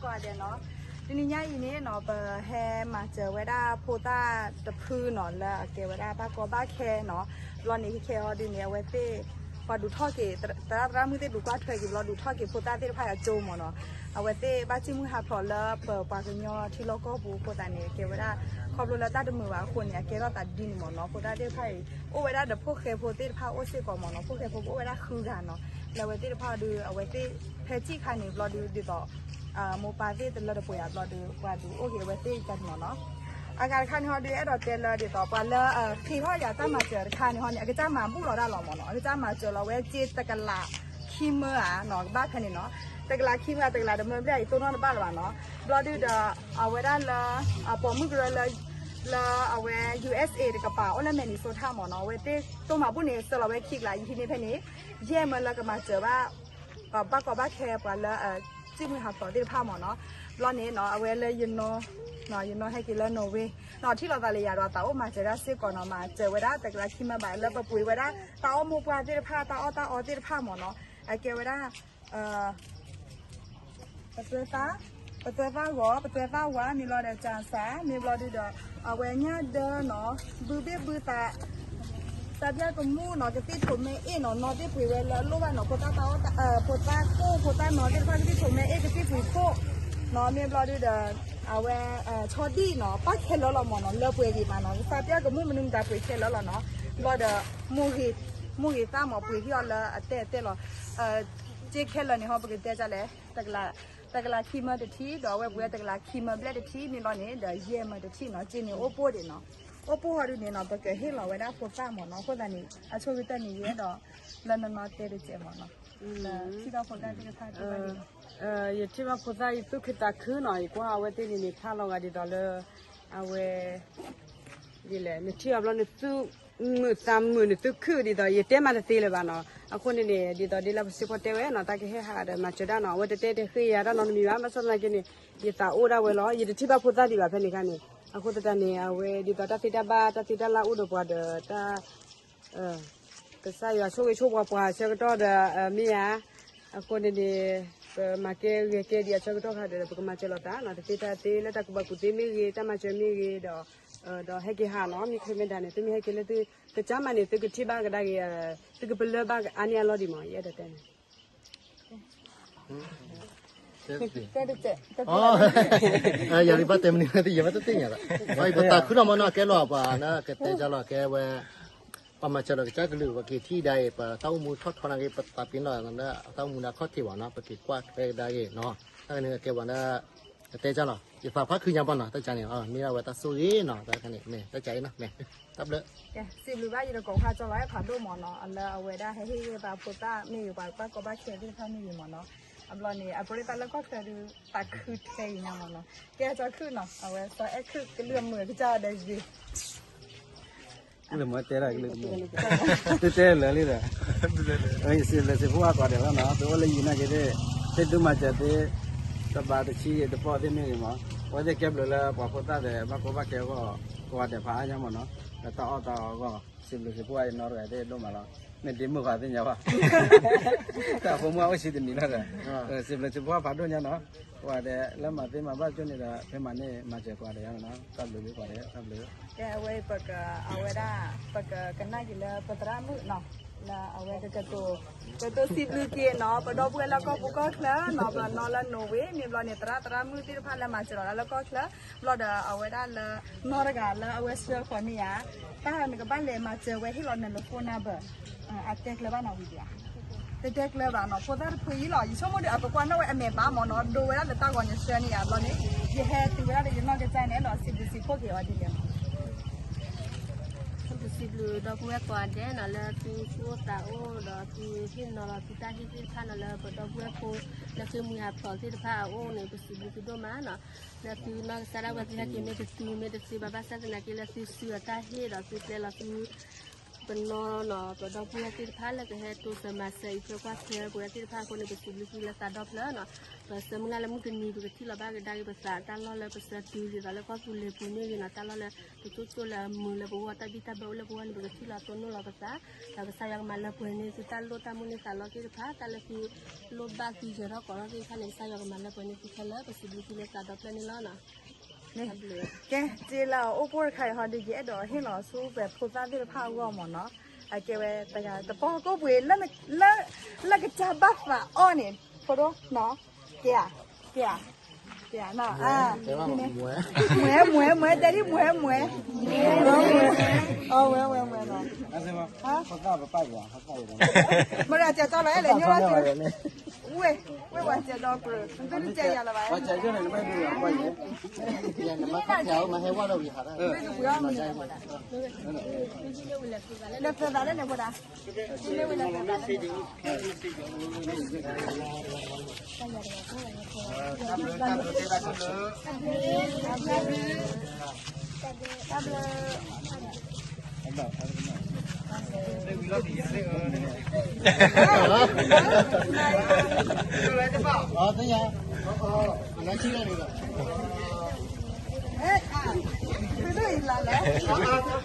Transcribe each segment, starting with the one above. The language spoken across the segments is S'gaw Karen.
ကိးဂၤဒဲးနီၤ, တနံၤညါအံၤန့ၣ်နီၤ ပဟဲမၤစၢၤဝဲဒၣ်ဖိသၣ်တဖုနီၤ လၢအကဲဝဲဒၣ်ဘၣ်ကီဘၣ်ခဲနီၤ, ဘျီန့ၣ်ခဲခဲအံၤဒုးန့ၣ် အဝဲသ့ၣ် ပှၤဒုးထီၣ်က့ၤ သရၣ်သရၣ်မုၣ်သ့ၣ်ဒုးကွၢ်ထွဲက့ၤ ဘျီဒုးထီၣ်က့ၤဖိသၣ်သ့ၣ်တဖၣ်အကၠိမ့ၢ်နီၤ, အဝဲသ့ၣ်ဘၣ်စံၣ်မုၢ်ဟးဖျိးလၢပပှၤကညီထံလီၢ်ကီၢ်ပူၤအဃိသတးန့ၣ် ကဲဝဲဒၣ် ခီဖျိလၢတၢ်တမုာ်ဘၣ်အဃိန့ၣ် အကဲထီၣ်သးဒ်န့ၣ်မ့ၢ်နီၤ, ဖိသၣ်သ့ၣ်တဖၣ်အံၤ အိၣ်ဝဲဒၣ်ဒီးဖိဃဲဖိသ့ၣ်တဖၣ်အိၣ်စ့ၢ်ကီးမ့ၢ်နီၤ, ဖိဃဲဖိကအိၣ်ဝဲဒၣ်ဃုဂၤနီၤ, လၢအဝဲသ့ၣ်တဖၣ်အံၤဒုး အဝဲသ့ၣ်ဖဲစံၣ်ခါန့ၣ် ဘျီဒုးဒ်သိး မိၢ်ပၢ်သ့ၣ်တလၢတပှဲၤဧါ ဘျီဒုး ပှၤဒုးအိၣ်က့ၤအဝဲသ့ၣ်တနီၤနီၤ, အဂၤတခါန့ၣ်ဟီဒုး အဲၣ်ဒိးတဲလၢဒ်သိး ပှၤလၢဃ့ထီၣ်ယၤတၢ်မၤစၢၤတခါန့ၣ်ဟီန့ၣ် အကစၢ်မၤဘူၣ်လီၤဒၣ်လီၤမ့ၢ်နီၤ, အကစၢ်မၤစၢၤလီၤဝဲစ့တကလးခံမၢဧါနီၤ, ကဘၣ်ဖဲန့ၣ်နီၤ, တကလးခံမၢ တကလးတမၢဘျဲၣ်အံၤ တိၢ်နီၣ်တဘၣ်လၢၤဘၣ်နီၤ, ဘျီဒုးဒီး အဝဲဒၣ်လၢ ပိာ်မုၣ်ကရၢလၢ လၢအဝဲ ယူၢ်အ့းအ့း တကပၤ အိၣ်လၢ Minnesota မ့ၢ်နီၤ, အဝဲသ့ၣ်တိၢ်မၤဘူၣ်န့ၣ် စၢလီၤဝဲခံကလး ယဟံးန့ၢ်ဖဲန့ၣ် ယဲၢ်မၢလၢကမၤစၢၤဘၣ် ဘၣ်ကီဘၣ်ခဲပှၤလၢ စံၣ်မုၢ်ဟးဖျိးသ့ၣ်တဖၣ်မ့ၢ်နီၤ, ဘျီန့ၣ်နီၤ အဝဲလၢယနီၢ် ယနီၢ်ဟဲက့ၤလၢ Norway နီၤ, ထံၣ်လိာ်သးလၢယၤဒီးသးအိၣ်မၤစၢၤဒၣ်စ့ၢ်ကီးနီၤ, မၤစၢၤဝဲဒၣ်တကလးခံမၢဘၣ် လၢပပှ့ၤဝဲဒၣ် တၢ်အီၣ်မိၢ်ပှၢ်သ့ၣ်တဖၣ် တၢ်အီၣ်တၢ်အီသ့ၣ်တဖၣ်မ့ၢ်နီၤ, အကဲဝဲဒၣ် ပသွဲသၣ်, ပသွဲသၣ်ဂီၤ, ပသွဲသၣ်ဝါ မ့ၢ်ဘျီဒီး ကၠၤစၢ် မ့ၢ်ဘျီဒုးဒီး အဝဲညၣ်ဒၢနီၤ, ဘုဘ့ၣ်ဘုသး သးပှၢ်ကမူၣ်နီၤ, ကသံၣ်ထိးမဲအ့ၣ်နီၤ, နီၢ်သ့ၣ်ပှ့ၤဝဲလၢအလိၣ်ဘၣ်နီၤ, ဖိသၣ်တၢ်အီၣ် ဖိသၣ်ကိၢ် ဖိသၣ်နီၤသ့ၣ်တဖၣ် ကသံၣ်ထိးမဲအ့ၣ်ကသံၣ်ပှ့ၤခိၣ်နီၤ, မ့ၢ်ဘျီဒုးဒီး အဝဲ ဆီဒံၣ်နီၤ, ပၣ်ခဲလၢာ်လီၤမ့ၢ်နီၤ, လၢပှဲၤဂ့ၤမးနီၤ, သးပှၢ်ကမူၣ်မနုၤမတၤပှ့ၤခဲလၢာ်လီၤနီၤ, ဘျီဒီး မိၢ်ဂ့ၤသၣ်မ့ၢ် ပှ့ၤဟံၣ်အီၤလၢအတဲတဲလီၤ စ့ခဲလၢာ်န့ၣ်ဟီ ပကတဲဒ်လဲၣ်, တကလးခံမၢတထံၣ်, ဒီးအဝဲပှ့ၤတကလးခံမၢဘျဲၣ်တထံၣ်, မ့ၢ်ဘျီန့ၣ်ဒီးယဲၢ်မၢတထံၣ်နီၤ, စ့န့ၣ်အိၣ်ပိၢ်ဒံးနီၤ, အိၣ်ပိၢ်ဟီဒုးန့ၣ်နီၤ ပကဟ့ၣ်လီၤဝဲဒၣ်ဖိသၣ်မ့ၢ်နီၤ, အဃိသတးန့ၣ် အဆိကတၢၢ်န့ၣ် ယအဲၣ်ဒိး လၢနီၢ်နီၢ်တဲတစဲးမ့ၢ်နီၤ, ထံၣ်ဘၣ်ဖိသၣ်သ့ၣ်တဖၣ် ယထံၣ်ဘၣ်ဖိသၣ်အံၤသူၣ်ခုသးခုနီၤ, ယကွၢ်အဝဲသ့ၣ်န့ၣ်န့ၣ် ဖျါလီၤဂာ်ဒ်သိးလၢ အဝဲ ဒ်လဲၣ် နထံၣ်အီၤဘျီ နသူၣ်မုာ်သးမုာ် နသုခုဒ်သိး ယတဲမးတသ့လၢၤဘၣ်နီၤ, အဃိန့ၣ်န့ၣ် ဒ်သိးဒ်လၢပစ့ဖိတဲဝဲနီၤ, တၢ်ကဟဲဟးဒီးမၤစၢၤဒၣ်နီၤ, အဝဲတတဲတဃ့ယၤတၢ်နီတမံၤဘၣ်, ဘၣ်ဆၣ်သနာ်က့န့ၣ် ယသးအိၣ်ဒၣ်ဝဲလီၤ, ယတထံၣ်ဘၣ်ဖိသၣ်ဒံးဘၣ်ဖဲန့ၣ်အခါန့ၣ်, အဃိသတးန့ၣ် အဝဲဒ်သိးတၢ်သ့တၢ်ဘၣ် တၢ်သ့တၢ်လၢအိၣ်ဒီးပှၤဒီးတၢ် ကစၢ်ယွၤဆိၣ်ဂ့ၤဆိၣ်ဝါပှၤအဆၢကတီၢ်ဒီး မ့ၢ်ဧါ, အဃိန့ၣ်န့ၣ် ပမၤကဲဂဲၤကဲဒံးအဆၢကတီၢ်ခါဒီး ပကမၤစၢၤလိာ်သးနီၤ, တသ့တၢ်သ့လၢတၢ်ကူၣ်ဘၣ်ကူၣ်သ့မ့ၢ်ဂ့ၤ, တၢ်မၤစၢၤမ့ၢ်ဂ့ၤဒီး ဒီးဟဲက့ၤဟးနီၤ, မ့ၢ်ခဲမ့ၢ်ဒၣ်န့ၣ် သုမ့ၢ်ဟဲက့ၤလၢသုကစၢ်မးန့ၣ် သုကထံၣ်ဘၣ်ကဒါက့ၤ သုကပလၢၢ်ဘၣ်အါန့ၢ်အါလီၤဒံးမး ယအဲၣ်ဒိးတဲန့ၣ် ယဘၣ်တဲမနုၤလဲၣ် ယဘၣ်တသ့ၣ်ညါလီၤ, ပသးခုလီၤမနီၤ ကဲလီၤပှၤလၢကတဲယၤလီၤ ကဲဝဲ ပှၤမၤစၢၤလီၤကစၢ်ကလုာ် ပက့ၤထံၣ်ဒၣ်အံၤ ပတၢ်အိၣ်မူထီၣ်ထီနာ်က့ ပသးပ့ၤနီၣ်လၢအတၢ်အိၣ်မူလၢအခီၣ်ထံးဘၣ်နီၤ ပက့ၤကွၢ်ထွဲကဒါက့ၤနီၤ, တၢ်န့ၣ်ကဲပှၤလၢ ကတဲယၤလီၤ ယသးဖးခုညါဘၣ်နီၤ တၢ်ကါန့ၣ် မ့ၢ်ဒၣ်ဝဲတၢ်ဆိၣ်ဂ့ၤနီၤ တၢ်ကါန့ၣ် မ့ၢ်တၢ်ကါအံၤနီၤ မ့ၢ် တၢ်ဘျုး စံးဘျုးဘၣ်ယတကိးခါကၠီလီၤ အဲၣ်ဖးဒိၣ်မးနီၤ လၢအဝဲဒၣ်ဟဲဟ့ၣ်ဂံၢ်ဘါဖိသၣ်မ့ၢ်ဂ့ၤ ပှၤဘၣ်ကီဘၣ်ခဲသ့ၣ်တဖၣ်မ့ၢ်ဂ့ၤမးနီၤ, အဘျီန့ၣ် အပရ့သးလၢကီၢ်ချၢဒုး သးခုထဲအံၤညါမးနီၤ, ကဲကၠီခုၣ်နီၤ အဝဲစီၤအဲၣ်ခုၣ်ကလုၢ်အမုာ်ကစၢ်ဒီးဂ့ၤ ကလုၢ်မ့ၢ်တဲဒၣ်ကလုၢ်တမုာ်, သုတဲလၢာ်လံဒီး, ယစံးဘျုးစံးဖှိၣ်အါကိးဂၤဒဲးလီၤနီၤ သုအိၣ်လၢယံၤနာ်က့သ့ၣ်, သ့ၣ်ဒုးမၤစၢၤသ့, တဘးတဆံတပီၢ်သ့ၣ်မ့ၢ်ဂ့ၤမး, အဝဲသ့ၣ်ကဲဘျုးလၢပှၤဖိသၣ်ဒီး ဘၣ်ကီဘၣ်ခဲအဂီၢ်, ကိးဂၤဒဲးဖးအါညါမးနီၤ, ဒီးတၢ်အီၣ်တၢ်အီအဂီၢ်, စံးဘျုးစံးဖှိၣ်အါယနီတဂၤသ့ၣ်ဒိၣ်မးလီၤ, မ့ၢ်ဒ့မုၣ်ဃီသ့ၣ်ညါဘၣ်, တၢ်ဖိမုၣ်အအိၣ်ဆံတနံၤလီၤဒီး, စံးဘျုးစံးဖှိၣ်ဖးဒိၣ်ညါနီၤ ကိးဂၤဒဲး လၢမၤသ့မၤဘၣ်ကၠိန့ၣ်ဒီး ဖဲမၤန့ၢ်မၤစၢၤကိးဂၤဒဲးနီၤ, တၢ်ဘျုးလံကိးဂၤဒဲး တၢ်ဘျုး. ကဲ အဝဲ ပက အဝဲဒၣ် ပကကနၣ်က့ၤလၢပသရၣ်မုၣ်နီၤ, လၢအဝဲကကတိၤ ကတိၤစံးဘျုးက့ၤနီၤ ပဒီပုၢ်ဝဲၢ်လၢကီၢ်ပူၤကီၢ်ချၢနီၤ, ပနီၢ်လၢ Norway မ့ၢ်ဘျီန့ၣ် သရၣ်သရၣ်မုၣ်သ့ၣ်တဖၣ်လၢမၤစၢၤလီၤလၢကီၢ်ချၢ, ဘျီဒီးအဝဲဒၣ်လၢ နီၢ်တဂၤလၢအဝဲဆှၢဃီၤန့ၢ်ယၤ, တၢ်နကဘၣ်လဲၤမၤစၢၤဝဲဟ့ၣ်လီၤနၤလၢ phone number အတဲကျၢၤဘၣ်နီၣ်ဝံၤဒံးဧါ, တတဲကျၢၤဘၣ်နီၣ်, ဖိသၣ်တဖုအံၤလီၤ, ယဆိကမိၣ်ဒီးအကကွၢ်နီၣ်ဝဲအမဲာ်ဘၣ်မ့ၢ်နီၣ်, ဒိဝဲဒၣ်လၢတၢ်ဂီၤညါဆှၢန့ၢ်ယၤဘျီန့ၣ်, ယဟဲတုၤဝဲဒၣ်ဒီးယနီၢ်ကစၢ်န့ၣ် အဲၣ်ဒိးစံးဘျုးစံးဖှိၣ်က့ၤအီၤဒ်လဲၣ်မ့ၢ်, ပစံးဘျုးဒီပုၢ်ဝဲၢ်ကိးဂၤဒဲးနီၣ်, လၢသုသူၣ်အိၣ်သးအိၣ်ဒီးသုဟ့ၣ်နီၤလီၤသုတၢ်ဟ့ၣ်သ့ၣ်တဖၣ်နီၣ်, လၢသုမုၢ်ဟးဖျိးသ့ၣ်တဖၣ်အအိၣ်န့ၣ် ပစံးဘျုးသုဒိၣ်မးနီၣ်, လၢသုနီၢ်ကစၢ်ဒၣ်ဝဲသုဟဲက့ၤမ့ၢ်တသ့မ့ၢ်တသ့ဘၣ်, ဘၣ်ဆၣ်သနာ်က့လၢသုစုအတၢ်ဟ့ၣ်ဒီးသုပျဲလီၤသု ပနီၢ်နီၤ ပဒီပုၢ်ဝဲၢ်သ့ၣ်တဖၣ်လၢကဟဲတိစၢၤမၤစၢၤအံၤ ပှၤကွၢ်ထွဲပဝဲသ့ၣ်တဖၣ်အဃိန့ၣ် ပစံးဘျုးသုလၢသးဒီဖျၢၣ်နီၤ. ပဆၢမုၢ်လၢ်လၢမုၢ်တနံၤ ပကထံၣ်လီၤဘၣ်ကဒါက့ၤပသးတၢ်လီၢ်လၢပဆၢတုၤဒ်သိးလၢကီၢ်ပူၤလ့ၤပူၤန့ၣ်ဂ့ၤနီၤ, တၢ်လီၢ်လၢတကၠိကၠိလၢအမုာ်လၢပဂီၢ် တၢ်ဘံၣ်တၢ်ဘၢအိၣ်လၢပဂီၢ်န့ၣ် ပကထံၣ်လီၤတိၢ်နီၣ်လီၤပသး, ဒီးကစၢ်ယွၤကမၤလၢပှဲၤန့ၢ်သုတၢ်လိၣ်တၢ်မုၢ်န့ၢ်သးလီက့ၤတဖၣ် တၢ်လၢသုလိၣ်ဘၣ်သုယၢၤထီၣ်ကိးထီၣ်သ့ၣ်တဖၣ်န့ၣ် ကစၢ်ယွၤကမၤလၢပှဲၤန့ၢ်သုခဲလၢာ် ပစံးဘျုးသုလၢသးဒီဖျၢၣ်န့ၣ်လီၤ. ကဲ စ့လၢအအိၣ်ဖှိၣ်တခါအံၤဟီဒ်က့ၤ အဲၣ်ဒိးဟ့ၣ်လီၤဆူပှဲၤဖိသၣ်သ့ၣ်တဖၣ်အဂီၢ်မ့ၢ်နီၤ, အကဲဝဲတဂၤတပီၢ်ကိၣ်ပှ့ၤ လၢကစၢ်ဘၣ်သးအီၣ်န့ၣ် ဖိဒိၣ်နီၤ, ကဲဧါ, ကဲဧါ, ကဲဧါနီၤ, မွဲမွဲမွဲ တဲဒ်မွဲမွဲ, အဝဲဝဲဝဲနီၤ, မ့ၢ်ဒ်ကၠီလီၤအဲၣ်လဲၣ် ညိလီၤက့ၤ ဝ့ၢ် ဝ့ၢ်ဝဲစဲးဒီးကြၢး သုတစဲးယၤလၢၤဘၣ်, လဲၤသၢသးလၢန့ၣ်ဖိဒၣ်, လဲၤသၢသးလၢန့ၣ်ဖိဒၣ်, တၢ်ဘျုး အအိၣ်ခိးန့ၣ်, အိၣ်ဒံးမ့ၢ်ဒၣ်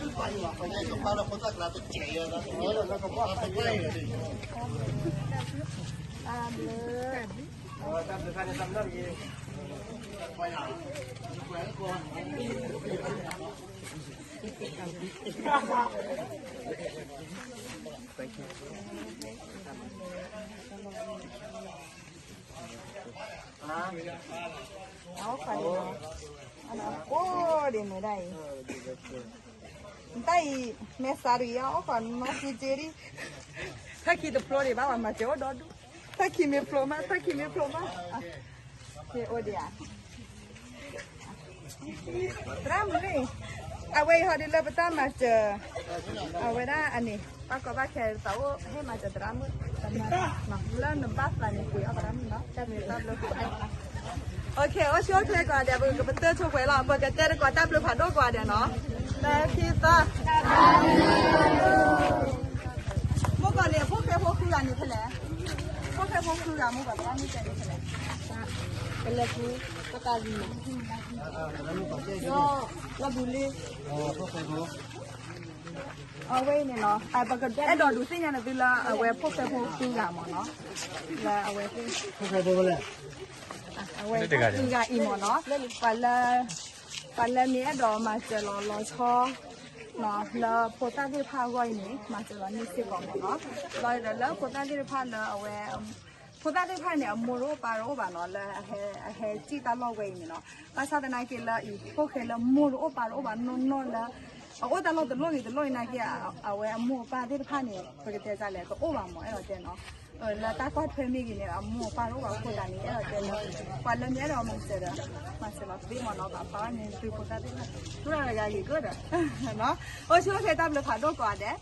အံၤ, တၢ်အံၤ မဲာ်ဆါတဂ့ၤ အအိၣ်ခိးနီၢ်စူက့ဒံး, ထၢၣ်ခံတဖျိဒံးဘၣ် ပှၤမၤစၢၤအိၣ်ဒီဒူၣ်, ထၢၣ်ခံမ့ၢ်ဖျိမး ထၢၣ်ခံမ့ၢ်ဖျိမး, က့အိၣ်ဒံးဧါ သရၣ်မုၣ်န့ၣ်, အဝဲအံၤဟီဒုးလၢပတၢ်မၤစၢၤ, အဝဲဒၣ်အန့ၣ် ဘၣ်ကီဘၣ်ခဲသးအိၣ်ဟ့ၣ်မၤစၢၤသရၣ်မုၣ်, လၢနဘၣ်သးန့ၣ် ပှ့ၤအီၣ်သရၣ်မုၣ်နီၤ, တၢ်ဘျုးတၢ်ဘျုး, အိၣ်ဆူၣ်အိၣ်ချ့ကိးဂၤဒဲး ပကပတုာ်ဆိပှဲၤလီၤ, ပကတဲတကိးတၢ်ဘျုးဖးဒိၣ်ကိးဂၤဒဲးနီၤ, လၢခံသီ မိၢ်ကီၢ်န့ၣ် အဖိၣ်ဃဲဖိဃုဂၤန့ၣ်ဖဲလဲၣ်, ဖိၣ်ဃဲဖိဃုဂၤ မိၢ်ကီၢ်သရၣ်မုၣ်တဲန့ၣ်ဖဲလဲၣ်, ပလဲၤဖူ ပတၢ်ဂံၢ်မး, လီၤဘူၣ်လံ, အဝဲအံၤန့ၣ်နီၤ, ပကအဲၣ်ဒိးဒုးသ့ၣ်ညါန့ၣ်သုလၢအဝဲဖိၣ်ဃဲဖိဃုဂၤမ့ၢ်နီၤ, လၢအဝဲသ့ၣ် အဝဲဃုဂၤအံၤမ့ၢ်နီၤ, ပှၤလၢ ပှၤလၢမ့ၢ်အဲၣ်ဒိးမၤစၢၤလီၤလီၤဆီ လၢဖိသၣ်သ့ၣ်တဖၣ်အဂီၢ်အံၤန့ၣ် မၤစၢၤလီၤန့ၢ်စ့ၢ်ကီးမ့ၢ်နီၤ, လီၤဒီးလၢဖိသၣ်သ့ၣ်တဖၣ်လၢအဝဲ ဖိသၣ်သ့ၣ်တဖၣ်န့ၣ် အမိၢ်တအိၣ်ပၢ်တအိၣ်ဘၣ်နီၤ, လၢအဟဲ အဟဲစံၣ်တၢ်လီၢ်ဝဲအံၤန့ၣ်နီၤ, ဘၣ်ဆၣ်သနာ်က့လၢအံၤ ဖိၣ်ဃဲလၢမိၢ်တအိၣ်ပၢ်တအိၣ်ဘၣ်နီၢ်နီၢ်လၢ အအိၣ်တၢ်လီၢ်တလီၢ်ဂ့ၤတလီၢ်ဂ့ၤနာ်က့ အဝဲအမိၢ်အပၢ်သ့ၣ်တဖၣ်န့ၣ် ပကတဲဒ်လဲၣ် တအိၣ်ဘၣ်မ့ၢ်အဲၣ်ဒိးတဲနီၤ, လၢတၢ်ကွၢ်ထွဲမ့ၢ်ဂ့ၤန့ၣ် အမိၢ်အပၢ်တအိၣ်ဘၣ်အဃိသတးန့ၣ် အဲၣ်ဒိးတဲလၢ ပှၤလၢမ့ၢ်အဲၣ်ဒိးမၤစၢၤဒီး မၤစၢၤလီၤသ့မ့ၢ်နီၤ, ပှၤဖးဘၣ်န့ၣ်သုဖိသၣ်သ့ၣ်တဖၣ် ထူၣ်တၢ်တဂၤဂ့ၤကၢၢ်ဒီး အိၣ်ဆူၣ်အိၣ်ချ့ တၢ်ဘျုးဖးဒိၣ်ကိးဂၤဒဲး.